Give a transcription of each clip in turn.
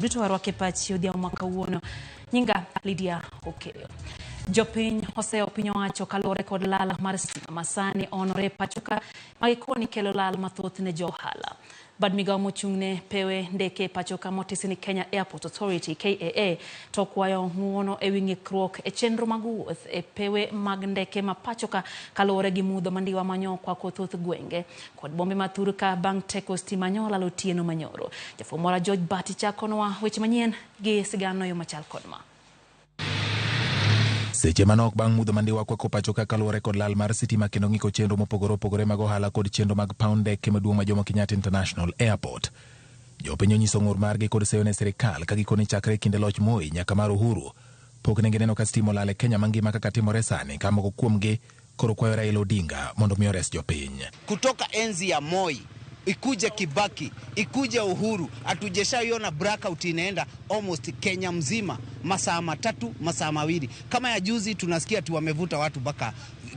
Duto warwake pachi odhiambo ma kawuono. Nyinga Lydia Okeyo. Jopiny oseyo piny owacho kaluwore kod lal mar stima masani onore pachoka ma gikoni kelo lal mathoth ne jo ohala. Bad migawo mochung'ne pewe ndeke pachoka motisi ni Kenya Airport Authority KAA to kwayo ng'uono ewi ng'ikruok e chenro mag wuoth e pewe mag ndeke ma pachoka kaluwore gi mudho mandiwa manyo kwako thoth gwenge kod bombe ma thurka bang' teko stima nyo lal otieno manyoro. Jafwambo George Bati chakonwa weche manyien gi sigana yo machal kod ma. Seche manok bang' mudho mandiwa kwako pacho ka kaluwore kod lal mar sitima kendo ng'iko chenro mopogore opogore mag ohala kod chenro mag paw ndeke maduong' ma Jomo Kenyatta International Airport. Jopiny onyiso ng'ur margi kod seyo ne sirikal ka gikone chakre kinde loch Moi nyaka mar Uhuru pok ne gineno ka stima olal e Kenya mangima kaka timore sani ka moko kuomgi koro kwayo Raila Odinga mondo mi ores jopiny. Kutoka enzi ya Moi ikuje Kibaki ikuje Uhuru, hatujashaiona blackout inaenda almost Kenya mzima masaa 3, masaa 2. Kama ya juzi tunasikia ati wamevuta watu mpaka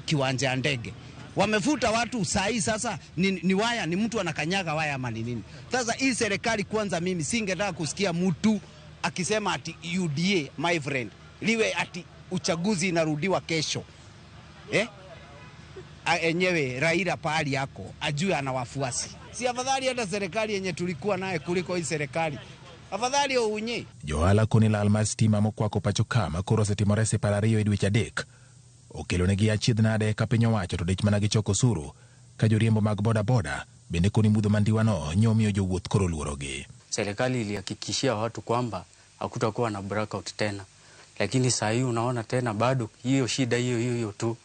kiwanja ya ndege, wamevuta watu saa hii. Sasa ni waya, ni mtu anakanyaga waya ama ni nini? Sasa hii serikali kwanza, mimi singetaka kusikia mtu akisema ati UDA, my friend, liwe ati uchaguzi inarudiwa kesho, eh? Enyewe Raila pahali yako ajue ana wafuasi. Si afadhali hata serikali yenye tulikuwa naye kuliko hii serikali? Afadhali ounye. Johala koni lal mar stima mokwako pacho ka ma koro osetimore sipar 2 e dweche 3 okelonegi achiedh nade ka piny owacho to dich mana gi choko osuru ka joriembo mag bodaboda bende koni mudho mandiwano nyomiyo jowuoth koro luorogi. Serikali ilihakikishia watu kwamba hakutakuwa na blackout tena, lakini saa hii unaona tena bado hiyo shida hiyo hiyo hiyo tu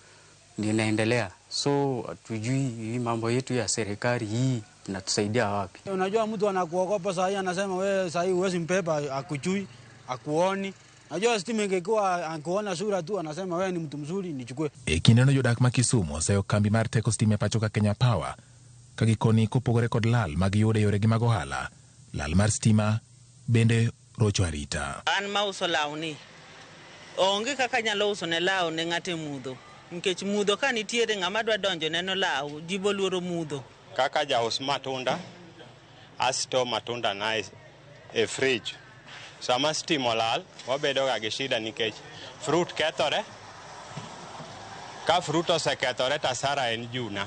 ndio inaendelea. So hatujui hii mambo yetu ya serikali hii inatusaidia wapi. Unajua mtu anakuogopa saa hii, anasema wewe saa hii huwezi mbeba, akujui, akuoni. Najua stima ingekuwa akuona sura tu, anasema wewe ni mtu mzuri, nichukue. E kindeno jodak ma Kisumu oseyo kambi mar teko stima e pacho ka Kenya Power ka gikoni kopogore kod lal ma giyudo e yoregi mag ohala, lal mar stima bende rocho arita. An mauso lawni, onge kaka anyalo uso ne law ne ng'ato e mudho. Nikech mudho ka nitiere ng'ama dwa donjo neno law, ji boluoro mudho. Kaka jaus matunda, asto matunda na e fridge. Sama stima olal, wabedo ga gi shida nikech fruit kethore. Ka fruit osekethore to asara en juna.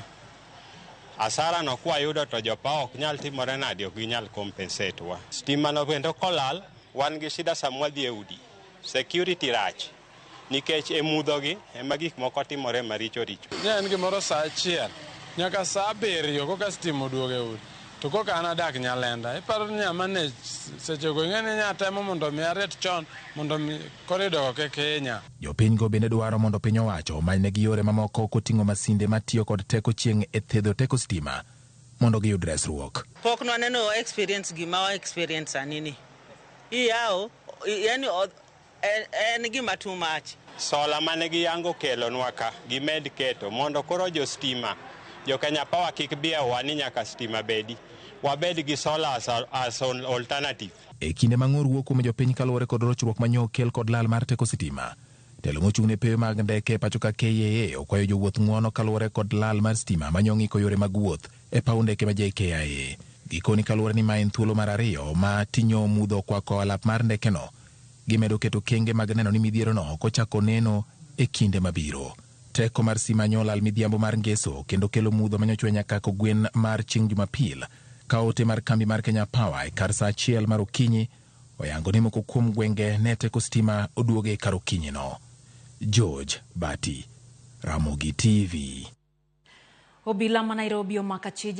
Asara no kwayudo to jopaw ok nyal timore nadi, ok ginyal compensate wa. Stima no kendo kolal, wan gi shida sama wadhi e udi. Security rach. Nikech e mudho gi ema gik moko timore maricho richo. Ne en gimoro saa 1 nyaka saa 7 koka stima oduogo e udi. To koka an adak Nyalenda, iparo ni nyama ne sechego ing'e ni nya temo mondo mi aret chon mondo mi korido kik hinya. Jopiny go bende dwaro mondo piny owacho omanynegi yore mamoko koting'o masinde matiyo kod teko chieng' e thedho teko stima mondo giyud resruok. Pok nwaneno experience gima wa experience sani ni. Iyawo, yani en gima too much. Sola mane giyango kelonwa ka, gimed keto mondo koro jo stima, jo Kenya Power kik biewwa ni nyaka stima bedi. Wabed gi solar as an alternative. E kinde ma ng'ur wuok kuom jopiny kaluwore kod rochruok manyo okel kod lal mar teko sitima, telo mochung' ne pewe mag ndeke pacho ka KAA okwayo jowuoth ng'uono kaluwore kod lal mar stima manyo ng'iko yore mag wuoth e paw ndeke ma JKIA. Gikoni kaluwore ni ma en thuolo mar 2 ma tinyo mudho okwako alap mar ndekeno, gimedo keto kenge mag neno ni midhierono ok ochako neno e kinde mabiro. Teko mar stima nyolal midhiambo mar ngeso kendo kelo mudho manyochwe nyaka kogwen mar chieng' Jumapil ka ote mar kambi mar Kenya Power e kar saa 1 mar okinyi oyango ni moko kuom gwenge ne teko stima oduoge kar okinyino. George Bati, Ramogi TV. Obila ma Nairobi omako achije